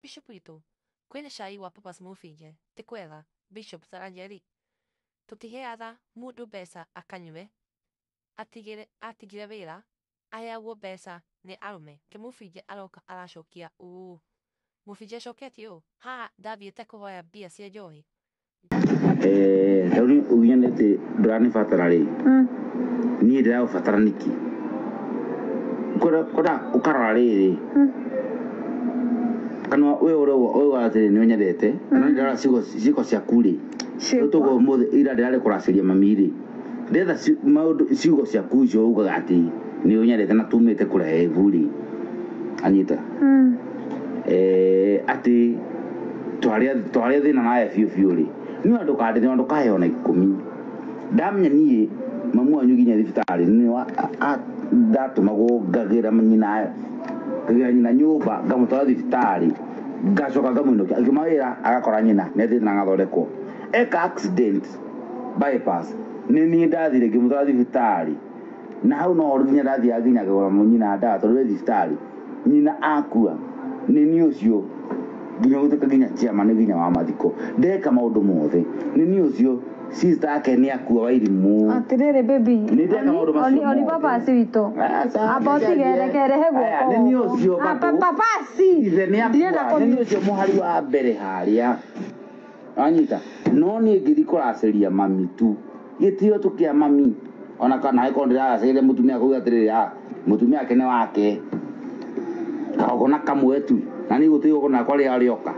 Bishop witũ, kwĩna cai wa Papa's mũbinje, ti kwega, Bishop Tharajeri. Tũtiheaga mũndũ mbeca akanyue, atigire, atigire wĩra, aheagwo mbeca nĩ arũme. Kĩmũbinje aroka aracokia ũũ. Mũbinje acoketie ũũ, haha ndathiĩte kũhoya mbia cia njohi. Rĩu ũginyane atĩ ndũranibatara rĩ, niĩ ndĩragũbatara nĩkĩ? Kona ũkarora rĩrĩ kana we ũrauga atĩrĩ nĩ ũnyendete, no ndĩrora ciĩko ciaku rĩ. Rĩu tũguo ũmũthĩ ira ndĩrarĩ kũracĩria mami rĩ, ndetha maũndũ ciugo ciaku icio ugaga atĩ nĩ ũnyendete na tumĩte kũraihu rĩ, anyita atĩ twarĩa thĩna nawe biũ biũ rĩ, niĩ ona ndũkandĩthie, ona ndũkahe ona 10. Ndamenya niĩ mamu wanyu nginya thibitarĩ nĩ ndatũmagwo ngagĩra nyina, ngagĩra nyina nyũmba, ngamũtwara thibitarĩ, ngacoka ngamũinũkia, akiuma wĩra agakora nyina nĩ athiĩte na agathondekwo. Eka accident bypass, nĩ niĩ ndathire ngĩmũtwara thibitarĩ, na hau no nginya ndathiaga nginya ngagũra nyina ndawa tondũ wĩ thibitarĩ. Nyina akua nĩ niĩ ũcio nginya gũtuĩka nginya chairman nginya wa mathiko, ndeka maũndũ mothe nĩ niĩ ũcio. Sister ake nĩ akua Wairimũ. Atirĩrĩ baby. Nĩ ndeka maũndũ macio Oni mothe. Papasi witũ. Aca, Amba ũtige, reke rehe guoko. Aya, nĩ niĩ ũcio Ah, bado. Papasi. Ithe nĩ Ndirenda akua, nĩ niĩ ũcio mũhari wa mbere harĩa anyita, no niĩ ngĩthiĩ kũracĩria mami tu, gĩtĩo tu kĩa mami, ona kana angĩkorwo ndĩraracĩria mũtumia kuga atĩrĩrĩ, ah, mũtumia wake nĩ wake, kagongona kamwe tu, na niĩ gũtirĩ igongona rĩakwa rĩrĩa rĩoka.